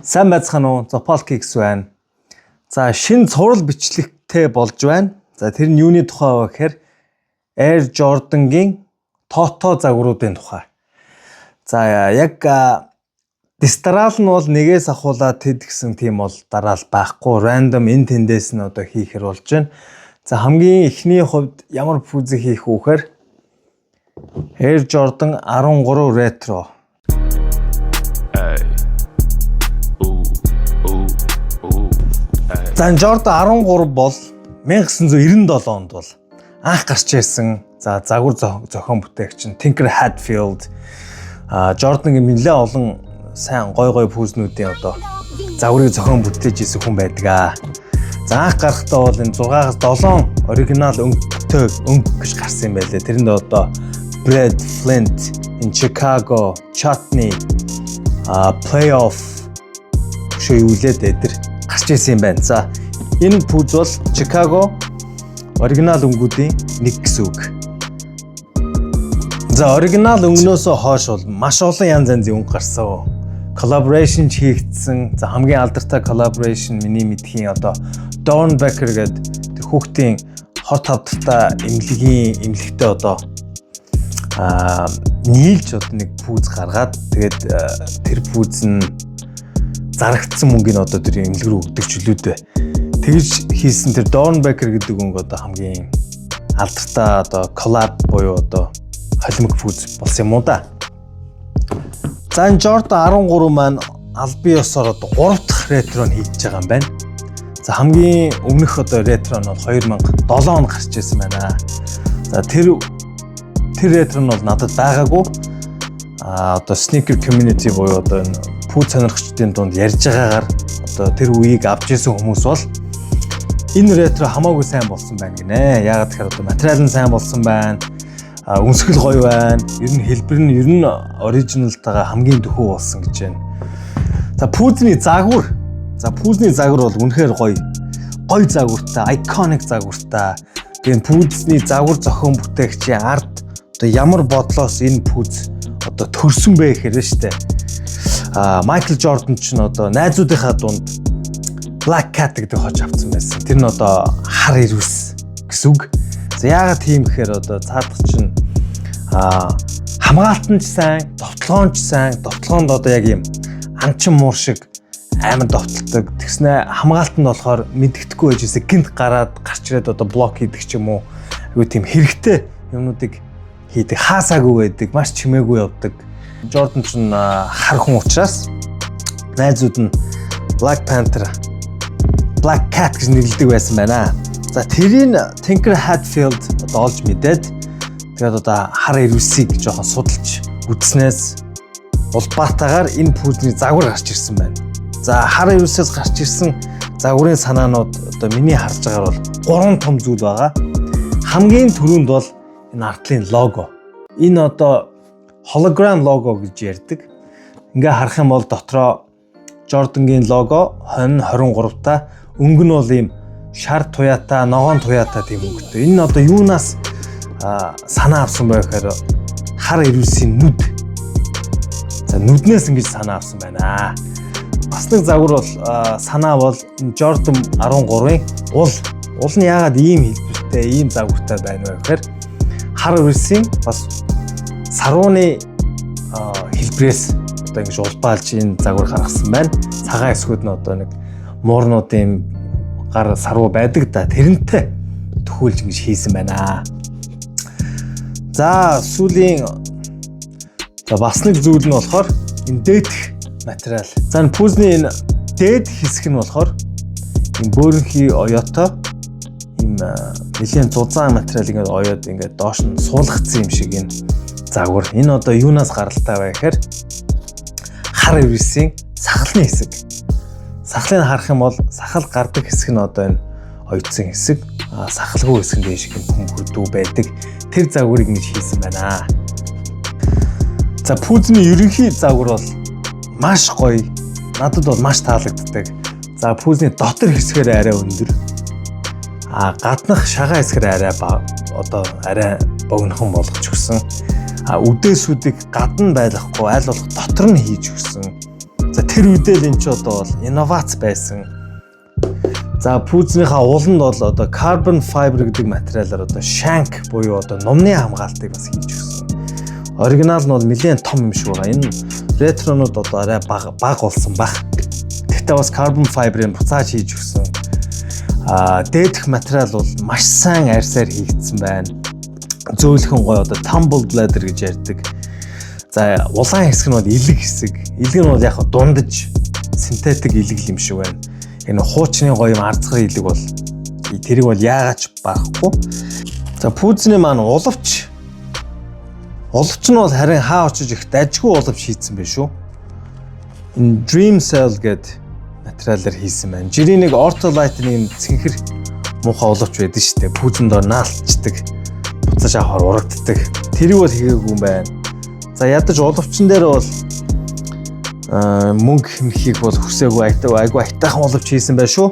Сайн байцгаана уу? Zopal Kicks байна. За, шинэ цуврал бичлэгтэй болж байна. За, тэр нь юуны тухай вэ гэхээр Air Jordan-гийн тоото загваруудын тухай. За, яг дистраал нь бол нэгээс ахуулаад тэд гэсэн тийм бол дараал байхгүй, random энэ тэндээс нь одоо хийхэр болж байна. За, хамгийн эхний хувьд ямар пүүз хийх үү гэхээр Air Jordan 13 Retro. Ay. Ooh, ooh, ooh. Ay. За, энэ Jordan 13 бол 1997 онд бол анх гарч ирсэн. За, загвар зохион бүтээгч нь Tinker Hatfield. Jordan-гийн нэлээд олон сайн гой гой пүүзнүүдийн одоо загварыг зохион бүтээж исэн хүн байдаг аа. За, анх гарахдаа бол энэ 6-аас 7 original өнгөтэй өнгө гэж гарсан юм байлээ. Тэрэнд одоо Bred, Flint, in Chicago, Chutney, Playoff шүү юу лээ дээр гарч ирсэн юм байна. За, энэ пүүз бол Chicago original өнгүүдийн нэг гэсэн үг. За, original өнгөнөөсөө хойш бол маш олон янз янзын өнгө гарсан. Collaboration ч хийгдсэн. За, хамгийн алдартай collaboration миний мэдхийн одоо Doernbecher гэдэг тэр хүүхдийн хот хавдартай эмнэлгийн эмнэлэгтэй одоо нийлж одоо нэг пүүз гаргаад, тэгээд тэр пүүз нь зарагдсан мөнгийг одоо тэр эмнэлэг рүү өгдөг ч үлээ дээ. Тэгж хийсэн тэр Doernbecher гэдэг өнгө одоо хамгийн алдартай одоо collab буюу одоо холимог пүүз болсон юм уу да. За, энэ Jordan 13 маань албан ёсоор одоо 3 дахь ретро нь хийж байгаа юм байна. За, хамгийн өмнөх одоо ретро нь бол 2007 онд гарч ирсэн байна. За, тэр тэр ретро нь бол надад байгаагүй. Одоо sneaker community буюу одоо энэ пүүз сонирхчдын дунд ярьж байгаагаар одоо тэр үеийг авч ирсэн хүмүүс бол энэ ретро хамаагүй сайн болсон байна гинэ. Яагаад гэхээр одоо материал нь сайн болсон байна. Өмсгөл гоё байна. Ер нь хэлбэр нь ер нь original тайгаа хамгийн дөхөв болсон гэж байна. За, пүүзний загвар. За, пүүзний загвар бол үнэхээр гоё. Гоё загвартай, iconic загвартай. Тэгээ пүүзний загвар зохион бүтээгчийн ард одоо ямар бодлоос энэ пүүз одоо төрсөн бэ гэхээр нь штэ. Майкл Жордан ч н одоо найзуудынхаа дунд Black Cat гэдэг хож авсан байсан. Тэр нь одоо хар эрвэс гэсэн үг. За, яагаад тийм гэхээр одоо цаадах чинь хамгаалт нь ч сайн, довтлогоон ч сайн, довтлогоонд одоо яг юм анчин муур шиг амар довтолдог. Тэгснэ хамгаалт нь болохоор мэддэхгүй байж ирсэн гинт гараад гарч ирээд одоо блок хийдэг ч юм уу. Айгуу тийм хэрэгтэй юмнуудыг хийдэг. Хаасаагүй байдаг, маш чимээгүй явдаг. Жордан ч хар хүн учраас найзууд нь Black Panther, Black Cat гэж нэрлэдэг байсан байна. За, тэрийг Tinker Hatfield одоо олж мэдээд, тэгээд одоо хар эрвэсийг жоохон судалж үзснээс улбаатаагаар энэ пүүзний загвар гарч ирсэн байна. За, хар эрвэсээс гарч ирсэн загварын санаанууд одоо миний харж байгаагаар бол гурван том зүйл байгаа. Хамгийн түрүүнд бол энэ артлын лого. Энэ одоо hologram лого гэж ярьдаг. Ингээ харах юм бол дотроо Jordan-гийн лого, хонь 23 та, өнгө нь бол ийм шар туяатай, ногоон туяатай тийм өнгөтэй. Энэ нь одоо юунаас санаа авсан бэ гэхээр хар эрвэсийн нүд. За, нүднээс ингэж санаа авсан байна. Бас нэг загвар бол санаа бол энэ Jordan 13-ын ул. Ул нь яагаад ийм хэлбэртэй, ийм загвартай байна вэ гэхээр хар эрвэсийн бас сарууны хэлбэрээс одоо ингэж улбаалж энэ загвар гаргасан байна. Цагаан хэсгүүд нь одоо нэг муурнуудын гар саруу байдаг да, тэрнтэй төхөөлж ингэж хийсэн байна. За, сүүлийн, за, бас нэг зүйл нь болохоор энэ дээдх материал. За, энэ пүүзний энэ дээд хэсэг нь болохоор энэ бөөрөнхий оёотой ийм нэлийн зузаан материал ингээд оёод ингээд доош нь суулгацсан юм шиг энэ загвар. Энэ одоо юунаас гаралтай вэ гэхээр хар эрвэсийн сахалны хэсэг. Сахлыг харах юм бол сахал гардаг хэсэг нь одоо энэ оёдсон хэсэг, сахалгүй хэсэг нь дээш юм хүмүүрдүү байдаг. Тэр загварыг ингэж хийсэн байна. За, пүүзний ерөнхий загвар бол маш гоё. Надад бол маш таалагддаг. За, пүүзний дотор хэсгээр арай өндөр. Гаднах шагаа хэсгээр арай одоо арай богинохон болгож өгсөн. Үдээсүүдийг гадна байлгахгүй аль болох дотор нь хийж өгсөн. За, тэр үедээ л энэ ч одоо бол инновац байсан. За, пүүзнийхаа уланд бол одоо carbon fiber гэдэг материалаар одоо shank буюу одоо нумны хамгаалтыг бас хийж өгсөн. Оригинал нь бол нэлээд том юм шиг байгаа. Энэ ретронууд одоо арай бага бага болсон байх. Гэхдээ бас carbon fiber-ын буцааж хийж өгсөн. Дээдх материал бол маш сайн арьсаар хийгдсэн байна. Зөөлхөн гоё, одоо tumbled leather гэж ярьдаг. За, улаан хэсэг нь бол элэг хэсэг. Элэг нь бол яг дундаж синтетик элэг юм шиг байна. Энэ хуучны гоё юм арзгар элэг бол тэрийг бол яагаад ч барахгүй. За, пүүзний маань улавч. Улавч нь бол харин хаа очиж их дажгүй улавч хийцэн байх шүү. Энэ Dream Cell гэдэг материалаар хийсэн байна. Жирийн нэг Ortholite, нэг цэнхэр муухай улавч байдаг шүү дээ. Пүүзэн доор наалтчдаг. Буцаж авахар урагддаг. Тэрийг бол хийгээгүй юм байна. За, ядаж улавчин дээр бол мөнгө хэмхийг бол хүсээгүй, айгүй айтайхан улавч хийсэн байх шүү.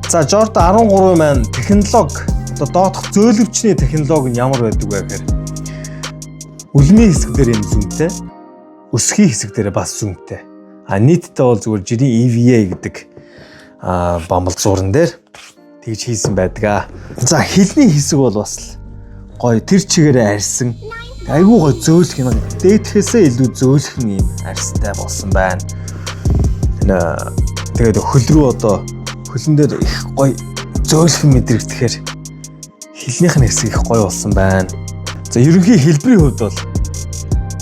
За, Jordan 13 маань технологи, одоо доодох зөөлөвчний технологи нь ямар байдаг вэ гэхээр үлмийн хэсэг дээр юм зүүнтэй, өсгийн хэсэг дээр бас зүүнтэй. А нийтдээ бол зүгээр жирийн EVA гэдэг бамбал зууран дээр тэгж хийсэн байдаг аа. За, хилний хэсэг бол бас л гоё, тэр чигээрээ арьсан. Айгүй гоё зөөлөх юм. Дээдхэсээ илүү зөөлхөн юм арьстай болсон байна. Энэ тэгээд хөл рүү, одоо хөлөн дээр их гоё зөөлхөн мэдрэгдэхээр хилнийх нь хэсэг их гоё болсон байна. За, ерөнхий хэлбэрийн хувьд бол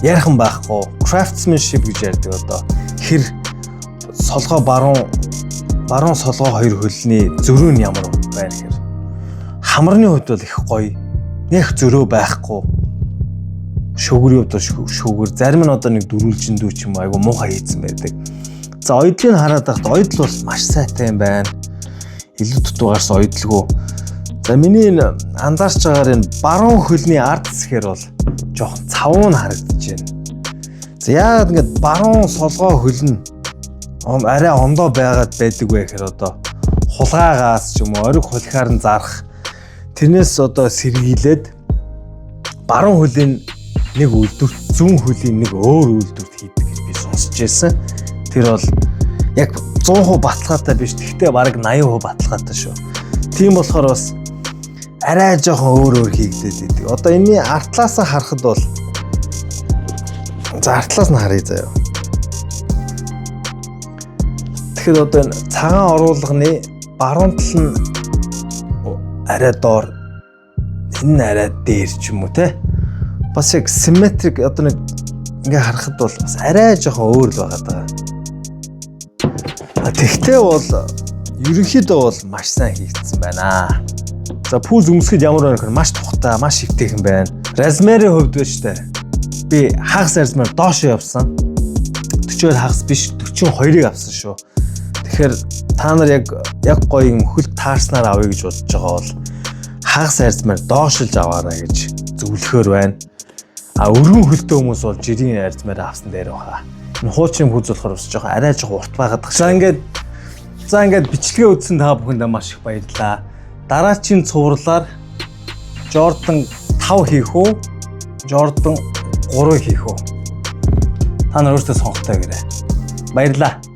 ярих юм байхгүй. Craftsmanship гэж ярьдаг, одоо хэр солгой, баруун солгой хоёр хөлний зөрүү нь ямар байна гэхээр хамарны хувьд бол их гоё. Нэх зөрөө байхгүй. Шүгэрийн хувьд бол шүгэр. Зарим нь одоо нэг дөрвөлжиндүү ч юм уу, айгу муухай хийцэн байдаг. За, ойдлыг хараад байхад ойдол бол маш сайтай юм байна. Илүү дутуугаарс ойдлгүй. За, миний энэ анзаарч байгаагаар энэ баруун хөлний ард хэсгээр бол жоохон цавуун харагдаж байна. За, яагаад ингэж баруун солгой хөл нь арай ондоо байгаад байдаг вэ гэхээр одоо хулгайгаас ч юм уу, ориг хулхаар нь зарах, тэрнээс одоо сэргийлээд баруун хөлийн нэг үйлдвэрт, зүүн хөлийн нэг өөр үйлдвэрт хийдэг гэж би сонсч байсан. Тэр бол яг 100% баталгаатай биш. Гэхдээ бараг 80% баталгаатай шүү. Тийм болохоор бас арай жоохон өөр өөр хийгдээд идэг. Одоо энэний артлаасаа харахад бол, за, артлаас нь харъя заяа. Тэгэхээр одоо энэ цагаан оруулганы баруун тал нь арай доор, энэ нь арай дээр ч юм уу, те. Бас яг symmetric, одоо нэг ингээ харахад бол бас арай жоохон өөр л байгаа даа. А тэгтээ бол ерөнхийдөө бол маш сайн хийгдсэн байна. За, пүүз өмсгөд ямар байна гэхээр маш тухтай, маш эвтэйхэн байна. Размерийн хувьд байна штэ. Би хагас размер доош явсан. 42 хагас биш, 42-ыг авсан шүү. Тэгэхээр та нар яг гоё юм хөл таарснаар авъя гэж бодож байгаа бол хагас размер доошилж аваарай гэж зөвлөхөөр байна. А өргөн хөлтэй хүмүүс бол жирийн размер авсан дээр баха. Энэ хуучин пүүз болохоор бас жоохон арай жоохон урт байгаад. За, ингээд бичлэгээ үзсэн та бүхэндээ маш их баярлалаа. Дараачийн цувралаар Jordan 5 хийх үү? Jordan 3 хийх үү? Та нар өөрсдөө сонгохтой гэрээ. Баярлалаа.